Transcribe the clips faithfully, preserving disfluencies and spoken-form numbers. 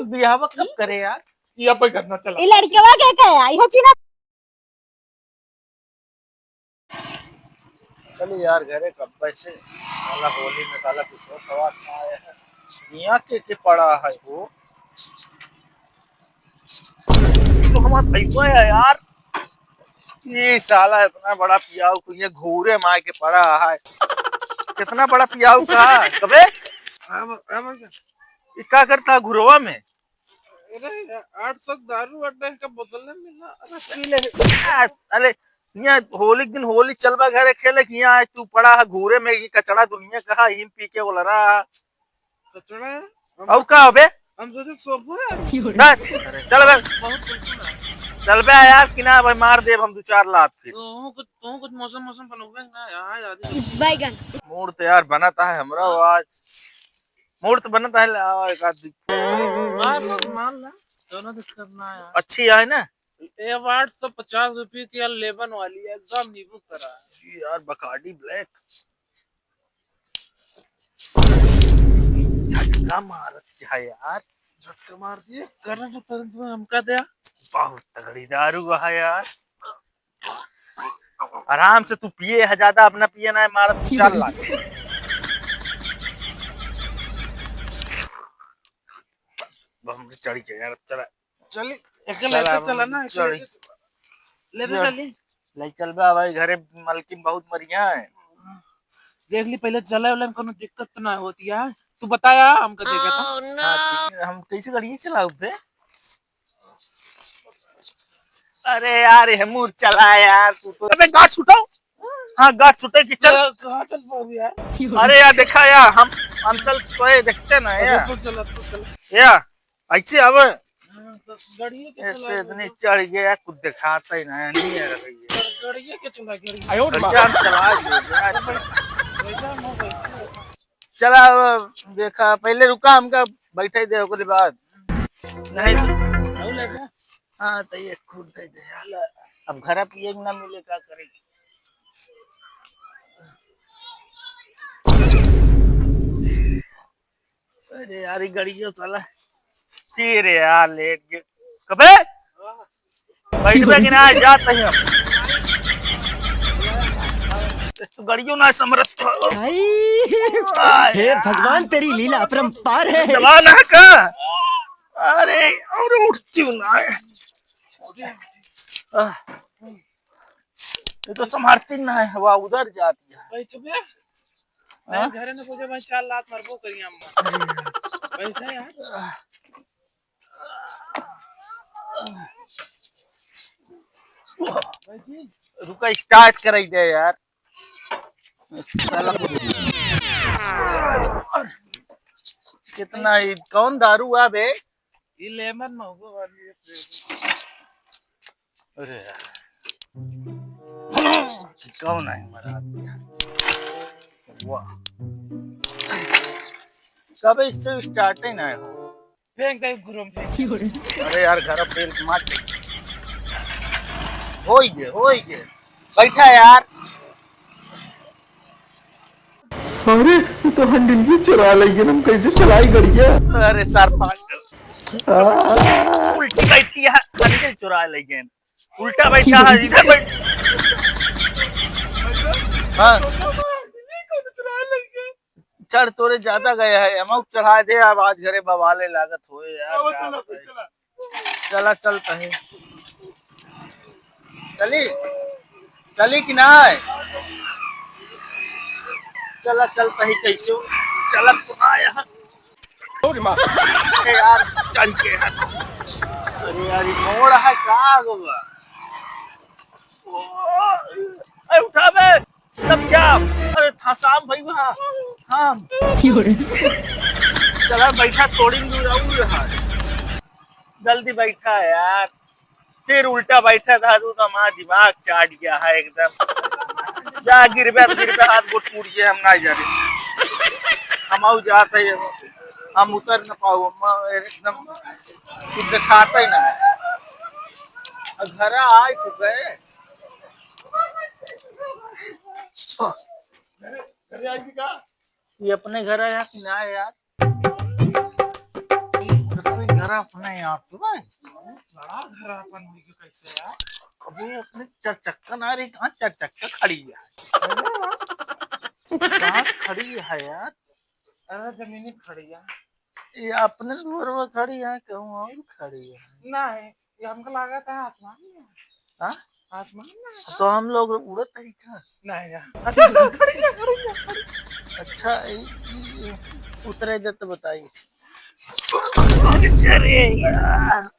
बियाहवा कब करे यार? ये अपन घर ना चला। ई लड़कवा के का है? इहो चीना। चल यार, घरे कब से साला होली में साला कुछ और सवाल ना आया है। यहाँ के के पड़ा है वो? ये तो हमार भैया है यार। ये साला इतना बड़ा पियाऊ को ये घूरे मार के पड़ा है। कितना बड़ा पियाऊ का कबे? हाँ, हाँ, भैया। ये का करता है घुरवा में? अरे, आठ सौ दारू अड्डा का बोतल नहीं मिला? अरे, पी ले। आ, अरे, यहाँ होली के दिन होली चलबा घरे खेले कि यहाँ तू पड़ा है घूरे में, ये कचड़ा दुनिया कहा, हिम पी के बोला रहा। कचड़ा है? हम, और का होबे? हम सोचे सोबो है। बस, चल बे। बहुत बिल्कुल है। चल बे यार, कि ना भाई, मार देब हम दो चार लात फिर। तो कुछ, तो कुछ मौसम, मौसम बनोगे ना यार, याद ही बैगन। मूड तो यार बनता है हमरा आज। मूड तो बनता है, लाओ एक आध। मार लो, मार लो, दोनों दिक्कत ना है यार। अच्छी है ना? ये आठ सौ पचास रुपये की यार, लेमन वाली है, एकदम नींबू तरह है। जी यार, बकाडी ब्लैक। झटका मारत है यार। झटका मार दिए, करंट, करंट में हमका दे। बहुत तगड़ी दारू है यार। आराम से तू पिए है, ज्यादा अपना पिए ना है, मारा तू चार लाख। बम से चढ़ के यार, चला। चली, एक चला, लेके अब चला ना, एक चढ़। लेके चला। लेके चल। चली। ले चल बे भाई, घरे मलकिन बहुत मरिया है। देख ली, पहले चले वाले में कोनो दिक्कत तो ना होती है। तू बताया, हमका देखा था। हाँ, ठीक है, हम कैसे गाड़ी चलाऊ बे? अरे यार, ये मूर चला यार, तू तो। अबे गार्ड छूटो। हाँ, गार्ड छूटे कि चल। यार, कहाँ चल पाओगे यार? अरे यार, देखा यार, हम अंकल तो ये देखते ना अरे यार। तू चला, तू चला। या, ऐसे अब हाँ, तो गाड़िए के ऐसे चला इतने चढ़ गया, कुछ दिखाता ही ना, नहीं है रही है। गाड़िए के चला, गाड़िए। आयो रे माँ। हम चला लिए यार। बैठा, बैठा। चला, अब देखा, पहले रुका, हमका बैठे दे, ओकरे बाद। नहीं तो और ले जा। हाँ, तो ये खुद दे दे यार। अब घर पिए के ना मिले, का करे? अरे यार, ये गड़ियो साला। के रे यार, लेट के। कबे? बैठबे कि ना, जात ही हम। इस तो गड़ियो ना समरत। आई, आय। हे भगवान, तेरी लीला अपरंपार है। जवान है का? अरे, और उठती हूँ ना। आह, ये तो संभालती ना है, हवा उधर जाती है। बैठबे? हाँ? नहीं, घरे न पूछे भाई, चार लात मारबो करिया अम्मा। बैठा यार। रुका, स्टार्ट कराई दे यार। साला कितना ही, कौन दारू आ बे? ये लेमन महुआ वाली है। अरे यार। कौन है हमारा आदमी? वाह। कबे इससे स्टार्ट ही ना हो। फेंक दे, घुरम फेंक। अरे यार, घर अब तेल के मार दे। हो ही गए, हो ही गए। बैठा यार। अरे, ये तो हैंडल ही चुरा ले गए, हम कैसे चलाई गड़िया? अरे सर पागल। आ। उल्टी बैठी है, हैंडल चुरा ले गए। उल्टा बैठा है, इधर बैठ। हाँ। चढ़ तोरे ज्यादा गया है, अमाउंट चढ़ा दे, अब आज घरे बवाले लागत होए यार। चला, चलता है। चली, चली कि ना? चला, चलता है कैसे? चला तो ना यार। अरे माँ। अरे यार, चढ़ के है। अरे यार, ये मोड़ है का बाबा? ओ, अरे उठा बे। तब क्या? अरे था शाम भाई वहाँ। थाम। चला बैठा, थोड़ी दूर और रहा। जल्दी बैठा यार। फिर उल्टा बैठा था तू तो हमारा दिमाग चाट गया है एकदम। जा गिरबे तो गिरबे, हाथ गोड़ टूट गया, हम ना जा रहे। हम आऊ जाते हैं, हम उतर ना पाऊ, हम एकदम कुछ दिखाता ही ना है। अब घर आए तो गए। ये अपने घर आया कि ना यार? रसोई घर अपने आप तो भाई। बड़ा घर अपन हुई के कैसे यार? कभी अपने चार चक्का ना रही, कहाँ चार चक्का खड़ी है? अरे वाह। कहाँ खड़ी है यार? अरे जमीनी खड़ी है। ये अपने दुआर में खड़ी है, कहूँ और खड़ी है? नहीं, ये हमको लगा था आसमान में। हाँ? आसमान में है। तो हम लोग उड़त है का? नहीं यार। अच्छा, खड़ी है, खड़ी है, खड़ी। अच्छा, ई, ई, ई, उतरे दे तो बताई। अरे यार।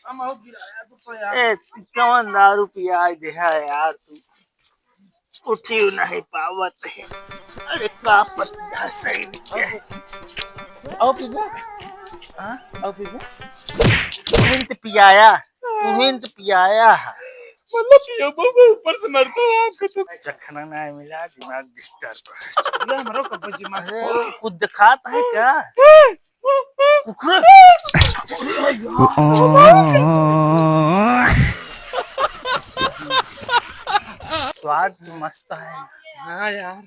हम और गिराया तो यार। ए, कौन दारू पिया दे है यार तू? उठी नहीं पावत है। अरे का पता सही नहीं है। आओ पीबा। हाँ? आओ पीबा। तुहिन तो पियाया, तुहिन तो पियाया है। मतलब पिया बाबा ऊपर से मरता है आपको तो। चखना नहीं मिला, दिमाग डिस्टर्ब है। ये हमरो कब्बे दिमाग अरे, को। कुछ दिखात है क्या? स्वाद तो मस्त है। हाँ यार,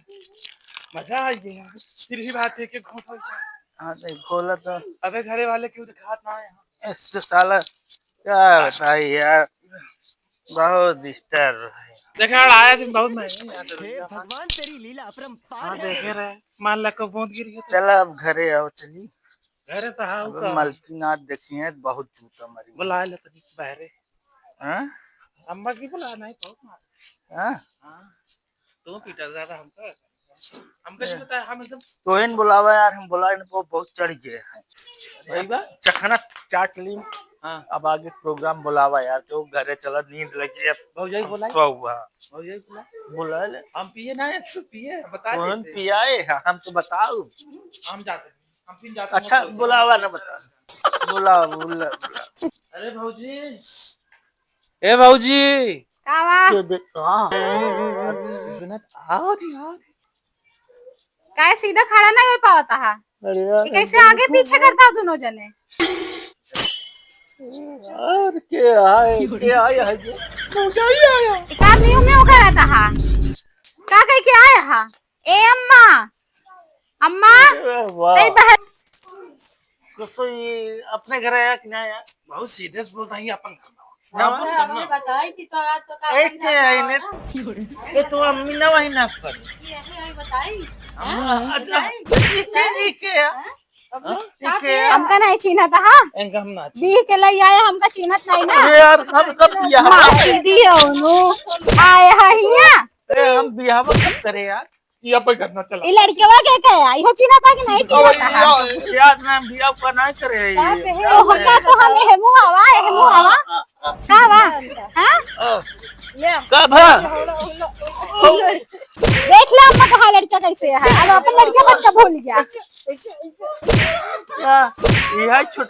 मजा आ गया यार। फिर भी बात है कि घूट हो जाए। हाँ, नहीं खोला तो। अबे घरे वाले क्यों दिखात ना है? इस तो साला क्या बताई यार, बहुत डिस्टर्ब है। देख यार, आया दिन बहुत महंगा है यहाँ पे हे भैया। भगवान, तेरी लीला अपरंपार हाँ, है। देखे रहे, मान ला को बूंद गिर गया तो। चला अब घरे आओ, चली। घरे तो हाँ, अब का? मलकिन आज देखी है, बहुत जूता मारी। बुला ले तनी बाहरे। हाँ? अम्मा की बुला, नहीं बहुत मार। हाँ? हाँ। तू पीटा ज्यादा हमका। हमका नहीं पता है, हम एकदम तोहिन बुलावा यार, हम बुलाए न, वो बहुत चढ़ गए हैं। वही बा? चखना चाट ली। हाँ। अब आगे प्रोग्राम बुलावा यार, क्यों घरे चला, नींद लगी है। भौजाई बुलाई? सोवा। भौजाई बुलाई? बुला ले। हम पिए ना है, तू पिए, बता तोहिन देते। पियाए है, हम तो बताऊ। हम जाते हैं, हम फिर जाते हैं, अच्छा, हम तो बुलावा ना बता। बुलावा, बुला, बुला। अरे भौजी, ए भौजी। का बा? के दे, हाँ। सुनत, आओ जी, आओ जी। काहे सीधा खड़ा नहीं हो पावत हा? अरे यार, ये कैसे आगे पीछे करता हो दोनों जने? और के आए, के आए है ये? भौजाई आया। ये का म्यू म्यू करत हा? का कह के आया हा? ए अम्मा, अम्मा, अरे वाह। ए बहन। कसो ये अपने घर आया कि ना आया? बहुत सीधे से बोलता है, ये अपन घर ना। ना, अपन घर ना। बताई थी तो आज तो का एक अपन के घर आई ना ने? आया। ये तो अम्मी ना वही ना कर। ये अभी अभी बताई। हाँ, हाँ, अच्छा, बताई। ये, ये, ये क्या है? हाँ? हाँ? ये क्या है? हमका नहीं चिन्हत, हाँ? इनका हम ना चिन्हत। बीह के लई आया, हमका चिन्हत नहीं ना। अरे यार, हम कब किया? मार दियो नु। आए हा हिया। ए, हम बियाह कब करे यार? ये अपन घर ना चला। ई लड़कवा के कहे आई हो, चिन्हत कि नहीं चिन्हत? यार ना, बियाह का ना करे। का पे है? तो हमका तो हम एहमू आवा, एहमू आवा। का बा? हाँ? का भा? देख ले अम्मा, कहा लड़का कैसे है, अब अपन लड़का बच्चा भूल गया। का? ये है छोट-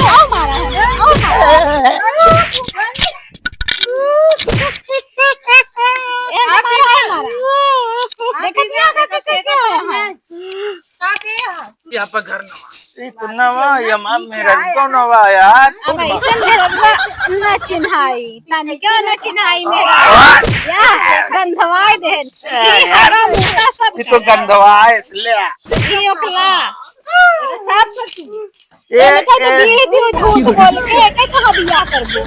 आओ मारा है, आओ मारा है। ए, मारा, आओ मारा। देखत नहीं होगा कि क्या है? यहाँ पर घर नवा। ई तो नवा, ये माँ मेरा तो नवा यार। अब ऐसे मेहरबा न चिन्हाई, तनिको न चिन्हाई मेरा। या, गंधवाए दे। ए, ई यार, हवा मुंह का सब ई तो गंधवाए, इसलिए। ई ओखला। साफ ससुर। ए, एने कहे तो ए। बीड़ी दी झूठ बोल के, एके कहाँ बियाह करबो?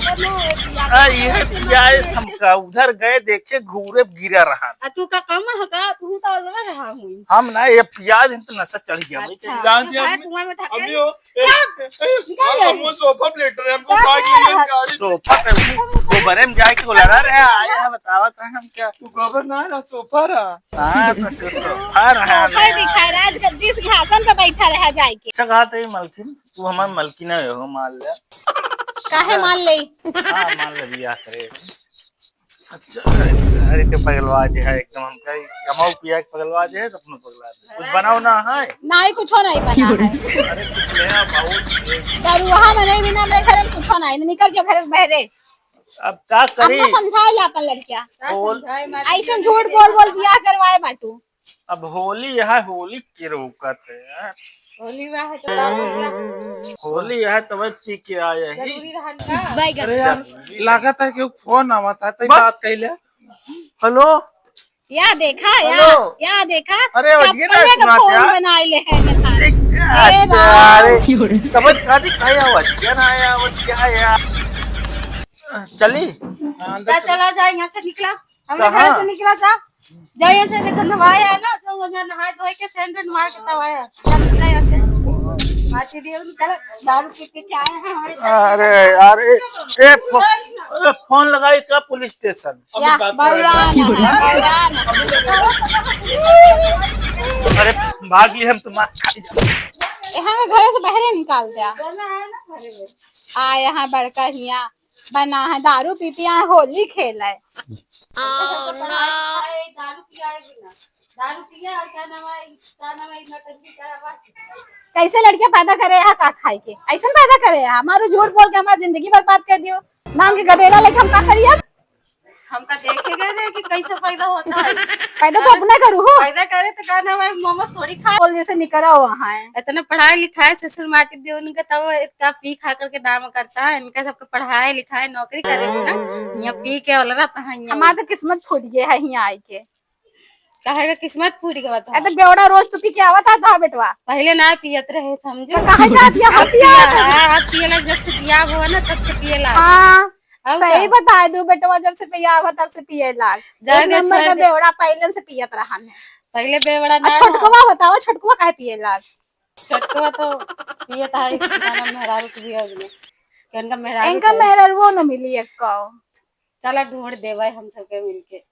आ, ये बियाह है सबका। उधर गए देखे, घूरे गिरा रहा। आ, तू का कम है का? तू तो अलग रहा हुई। हम ना, ये पियाज इन तो नशा चढ़ गया भाई। अच्छा। जान दिया तो हमने। कुआं में ठा-, अभी हो, ए, ए, ए, निकाल हम ले। वो सोफा पे लेट रहे, हमको क्या उठा के कह ले रहा? गाड़ी से। सोफा पे वो गोबरे में जाए के बोला रहा है, आए हैं, बतावा कहाँ हम क्या? तू गोबर ना रहा, सोफा रहा। हाँ, ससुर सोफा रहा सोफा है। दिखाए, राजगद्दी सिंहासन पे बैठा रहा जाए के। अच्छा कहा था ये मलकिन, तू हमार मलकिन है हो, मान ले। काहे मान ले? हाँ, मान ले, बियाह करे। अच्छा, अरे के पगलवा जे है एकदम, हमका कमाऊ पिया के पगलवा जे है, सपनो पगला दे। कुछ बनाओ ना है? नहीं, कुछो नहीं बना है। अरे कुछ ले आ, बहुत। दरुआ मने बिना मेरे घर में कुछो नहीं, निकल जो घर से बहरे। अब का करी? हमका समझाए ला अपन लड़किया। का बोल। समझाए, मार ऐसे झूठ बोल बोल बियाह करवाए बाटू। अब होली है, होली के रोकत है यार। होली बा है तो का हो गया? होली है तब पी के आए हैं। जरूरी रहन का? अरे यार, जरूरी है। लागत है कि फोन आवत है, तई बात कइले। हेलो, या देखा, या, हेलो। या देखा, अरे, आवाज ये चप्पल ना लेके सुनात फोन यार। बनाए ले है। ए, ए, अच्छा, राम। अरे, समझ खाती खाई आवाज, क्या ना आया, आवाज क्या आया? चली? हाँ, अंदर जा, चली। चला जा, यहाँ से निकला। हमरे कहाँ? घर से निकला जा। जा, यहाँ से देखो, नहाया है ना, जो वहाँ नहाए धोए के सेंट वेंट मार के तब आया। जा, निकला यहाँ से। माची दी, चला, दारू पी के क्या आया है हमारे साथ? अरे यार, ए, ए, फो-, ए, फोन लगाई का पुलिस स्टेशन? अभी या, बात करें। बौरान है, बौरान है। अरे, भाग ली हम तुम्हार खाई जा। यहाँ के घरे से बाहरे निकाल दिया। आ, यहाँ बड़का हिया बना है, दारू पी पी यहाँ होली खेल है। दारू पिया है बिना, दारू पिया और क्या नाम है, क्या नाम है, इतना टेंशन क्या है? कैसे लड़कियां पैदा करे यहाँ का खाए के, ऐसन पैदा करे यहाँ, हमारू झूठ बोल के हमारी जिंदगी बर्बाद कर दियो। नाम के गदेला लेके हम का करिए? हम तो देखे गए रहे कि कैसे पैदा होता है। पैदा तो अपने करू हो। पैदा करे तो का नाम है, मोमोज थोड़ी खाए। बोल जैसे निकरा हुआ है। इतना पढ़ाई लिखाई ससुर माटी दे उनका, तब इतना पी खा करके नाम करता है। इनका सबके पढ़ाई लिखाई नौकरी करे के ना, यहाँ पी के ओलरत है यहाँ। हमार तो किस्मत फूट गया है यहाँ आई के। काहे का किस्मत फूट गया था? ए तो बेवड़ा रोज तो पी के आवत है था बेटवा। पहले ना पियत रहे, समझो। तो कहाँ जात है? अब अब पिया पिया, था। हाँ, अब पिए लग, जब से बियाह हुआ ना, तब से पिए लग। हाँ, और सही का? बताए दू बेटवा, जब से बियाह हुआ, तब से पिए लाग। जाए एक दे, नंबर छोड़ का दे। बेवड़ा पहले से पियत रहा है। पहले बेवड़ा आ, ना छोटकवा रहा। बताओ, छोटकवा काहे पिए लाग? छोटकवा तो पियत है, इतना मेहरारू के भी हो गए। कि उनका मेहरारू इनका के मेहरारू वो न मिली एक को। चला ढूंढ देवे हम सबके मिलके।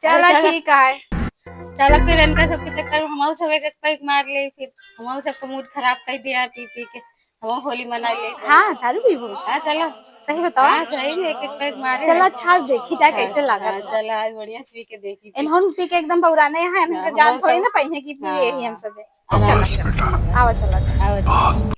चला अरे चला। ठीक है। चला फिर इनका सबके चक्कर में हम सब एक एक पैक मार ले, फिर हम सबका मूड खराब कर दिया पी पी के। हम होली मना ले। हाँ, दारू पीबो? हाँ, चला। सही बताओ। हाँ, सही में एक एक पैक मारे। चला, अच्छा, देखी जाए हाँ, कैसे लागत हाँ, बा। चला, आज बढ़िया से पी के देखी। इन्होंने पी के एकदम बौराने हैं, इनके हाँ, जान हम थोड़ी सब ना पाई है कि पिए ही हम हाँ। सब। आवा, चला, बेटा। आवा, चला। आवा।